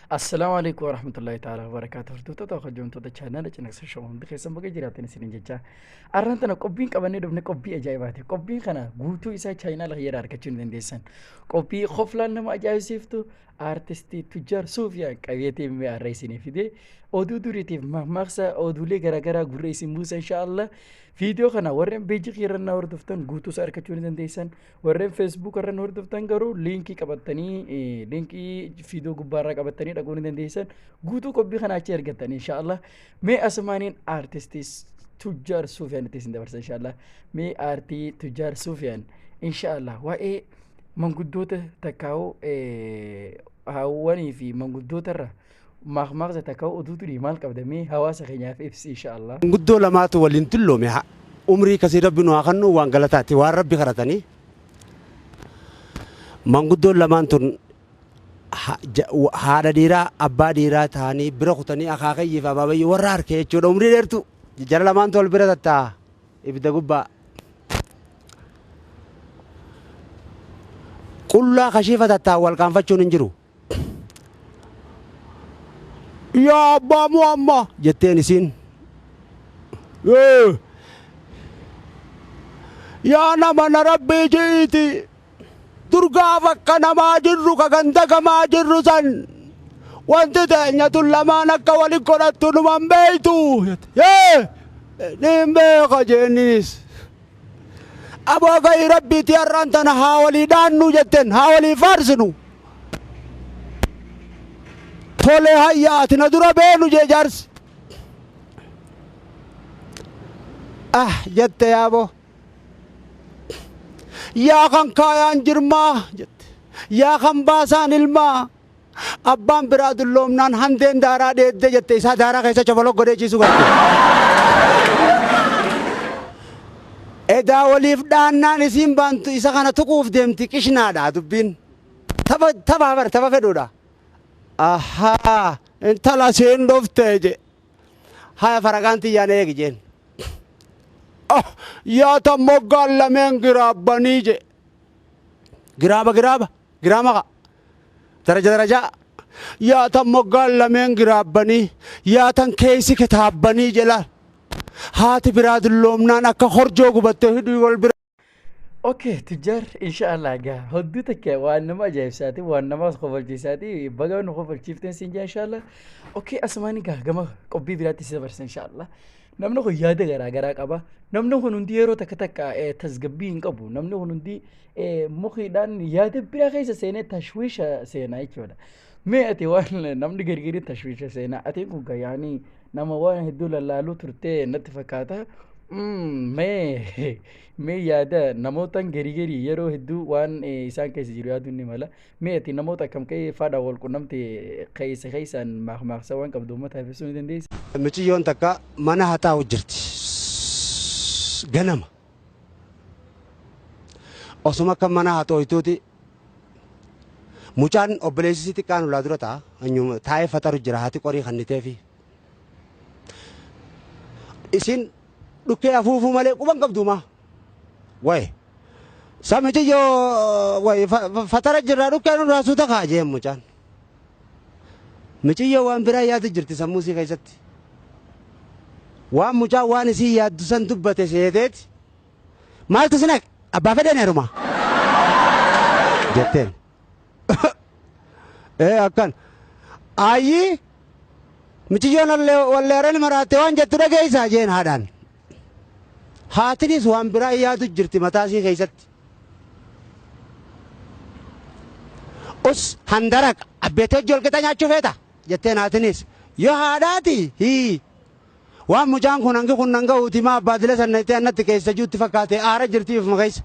Assalaamu alaikum warahmatullahi ta'ala wabarakaatu. Hordoftoota hojjamtoota chaanaala Cinaaqsa Show hundi keessan baga jiraatan isiniin jecha. Arraan tana qophiin qabannee dhufne qophii ajaa'ibaati. Qophiin kana guutuu isaa chaanaala kiyyaarraa argachuu ni dandeessan. Qophii koflaan nama ajaa'ibsiiftu aartistii Tujjaar Suufiyaan qabeetii mi'a har'a isinii fide. Oduu duriitiif mammaaksa oduulee garaagaraa gurra isin buusa inshaallah. Viidiyoo kana warreen beejii kiyyarra na hordoftan guutuu isaa argachuu ni dandeessan. Warreen Facebook irra nu hordoftan garuu liinkii qabattanii liinkii viidiyoo gubbaarraa qabattanii dhaquu ni dandeessan. Guutuu qophii kana achi argattan inshaallah. Mee asumaaniin aartistii Tujjaar Suufiyaan itti isin dabarsa inshaallah. Mee aartii Tujjaar Suufiyaan inshaallah waa'ee manguddoota takkaa'uu haawwanii fi manguddoota irra maaqmaaqsa takkaa'uu oduu turii maal qabda mee hawaasa keenyaaf ibsi inshaallah. Manguddoo lamaatu waliin dulloome umrii kasii rabbi nu haa kennu waan galataati waan rabbi kadhatanii. Manguddoon lamaan tun haadha dhiiraa abbaa dhiiraa ta'anii bira kutanii akaakayyii fi abaabayyii warra harke jechuudha umrii dheertu jara lamaantu wal bira tattaa'a ibidda gubbaa. Qullaa kashiifa tattaa'a wal qaanfachuun hin jiru. Yaa abbaa Muhamma jetteen isiin. Ee. Yaa nama na rabbii ji'iiti. Dur gaafa akka namaa jirru ka ganda gamaa jirru san wanti teenya tun lamaan akka wali godhattu numan beeytu. Ee niin beeka jeenninis. Aboo gahii rabbiiti har'aan tana haa walii dhaannu jetten haa walii faarsinu. Tole hayya ati na dura beenu jee jaarsi. Ah jette yaaboo. Yaa kan kaayaan jirmaa jette. Yaa kan baasaan ilmaa. Abbaan biraa dulloomnaan handeen daaraa dheedde jette isaa daaraa keessa coboloo godhee ciisu garte. Edaa waliif dhaannaan isiin baantu isa kana tuquuf deemti qishnaadha dubbiin. Tapha taphaa bar tapha fedhuudha. Ahaa intala siin dhufte je. Haya faragaan tiyyaan eegi jeen. Ah yaa tan moggaan lameen giraabbanii je. Giraaba giraaba giraama ka. Daraja darajaa. Yaa tan moggaan lameen giraabbanii yaa tan keessi kitaabbanii jedha. Haati biraa dulloomnaan akka horjoo gubatte hidhii wal bira. Okay, tujjaar inshaallah egaa hedduu takka waan nama ajaa'ibsaati waan nama kofalchiisaati baga nu kofalchiifteen siin jaa inshaallah. Okay, asumaan egaa gama qophii biraatti si dabarsa inshaallah. Namni kun yaada garaa garaa qaba. Namni kun hundi yeroo takka takka tasgabbii hin qabu. Namni kun hundi mukiidhaan yaada biraa keessa seenee tashwiisha seenaa jechuudha. Mee ati waan namni gargari tashwiisha seenaa ati kun yaani nama waan hedduu lallaaluu turtee natti fakkaata. Mee mee yaada namootaan garii garii yeroo hedduu waan isaan keessa jiru yaaduun ni mala. Mee ati namoota akkam ka'ee faadha wal qunnamte keessa keessaan maaqmaaqsa waan qabdu uummataaf ibsuu ni dandeessa? Miciyyoon takka mana haxaa'u jirti. Ganama. Osuma akka mana haxooytuuti mucaan obboleessi isii xiqqaan ulaa dura ta'a. Taa'ee faxaru jira haati qorii kanniteefi. Isin dhukkee afuufuu malee quban qabdu maa. Wayi. Sa miciyyoo wayi fatara jirraa dhukkee nurraa suuta kaa jeen mucaan. Miciyyoo waan biraa yaadu jirti sammuu isii keessatti. Waan mucaan waan isii yaaddu san dubbate seeteeti. Maaltu si naqe? Abbaa fedheen heeruma. Jetteen. Ee akkan. Ayyii miciyyoon walleerani maraatte waan jettu dhageessaa jeen haadhaan. Haatinis waan biraa yaadu jirti mataa isii keessatti. Us handaraq abbeetti hojii walqixa nyaachuu feeta jetteen haatinis. Yoo haadhaati hii waan mucaan kun hangi kun nan ga'uuti maa abbaa dila sana itti annatti keessa juutti fakkaate aara jirti ifuma keessa.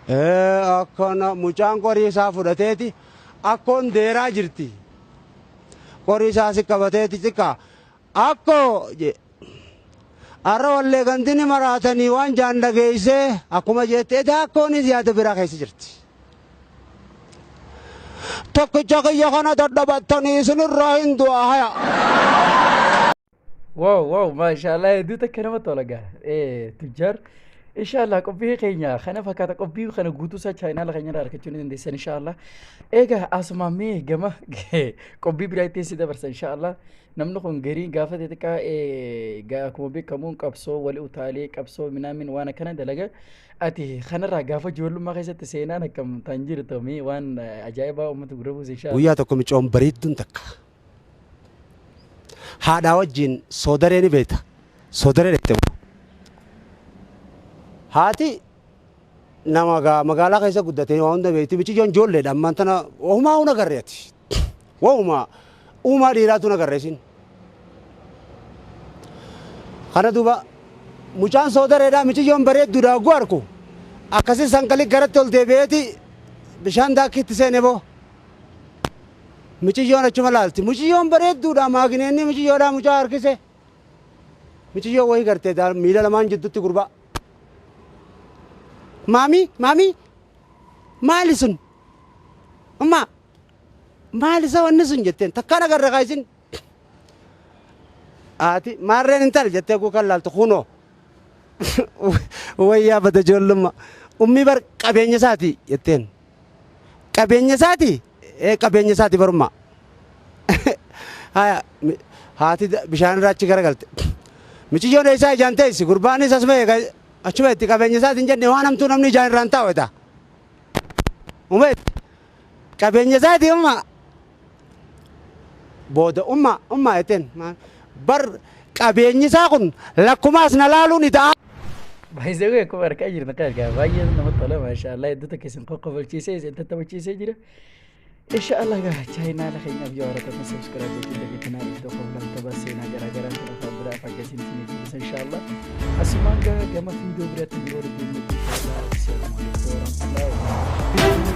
Ee akkana mucaan qorii isaa fudhateeti akkoon deeraa jirti. Qorii isaa si qabateeti xiqqaa akkoo je. Arra wallee gandini maraatanii waan jaan dhageessee akkuma jette edaa akkoonis yaada biraa keessa jirti. Tokkicha kiyya kana dadhabattanii isinirraa hin du'a haya. Wow wow maashaallah hedduu takka nama tola gaa tujjaar Inshallah qophii keenya kana fakkaata. Qophii kana guutuu isaa chaayinaala keenya irraa argachuu ni dandeessan inshallah. Egaa asuma mee gama qophii biraa ittiin si dabarsa inshallah. Namni kun garii gaafa xixiqqaa akkuma beekamuun qabsoo wali utaalee qabsoo minaamin waan akkana dalaga. Ati kanarraa gaafa ijoollummaa keessatti seenaan akkam tan jirtu mee waan ajaa'ibaa uummata gurra buuse inshallah. Guyyaa tokko micoon bareedduun takka haadhaa wajjin soodaree ni beekta. Soodaree dhaqxe. Haati nama magaalaa keessa guddatee waa hunda beekti. Miciyyoon ijoolleedha ammaan tana wahumaa huna agarre ati. Wahumaa uumaa dhiiraatu na agarre isin. Kana duuba mucaan soodareedha, miciyyoon bareedduudha hogguu arku akkasi sanqalii garatti ol deebi'eeti bishaan daakkiitti seene boo. Miciyyoon achuma laalti. Muciyyoon bareedduudha, maagineenni miciyyoodhaa mucaa harkise. Miciyyoon wayii gartee miila lamaan jidduutti gurbaa. Maamii, maamii, maali sun? Ummaa, maali isa wanni sun jetteen takkaan agarra kaa isin. Haati maarreen intal jettee kuukan laaltu kunoo. Wayyaa bada ijoollummaa. Ummi bar qabeenya isaati jetteen. Qabeenya isaati? Ee, qabeenya isaati barummaa. Haya, haati bishaan irraa achi garagalte. Miciyyoon eessaa ijaan teessi? Gurbaanis asuma eega achuma itti qabeenya isaati hin jenne, waan hamtuu namni ijaan irraan taa'u eta. Umeet qabeenya isaati umma. Booda umma umma jetteen bar qabeenyi isaa kun lakkumaas na laaluun ita'a. Baay'ee akkuma argaa jirtan kan argaa baay'ee namatti tola, maashaallah, hedduu tokko isin qoqqobolchiisee isin tattabachiisee jira. Inshallah gaa chaayinaala keenyaaf yoo haaraa subscribe gochuun dagatinaa, iddoo qoflaan seenaa garaa garaa kan afaan biraa afaan keessan isin eeggisa inshallah. Asumaan gaa gama viidiyoo biraatti yeroo deemnutti inshallah. Assalamu alaikum warahmatullahi wabarakatuh.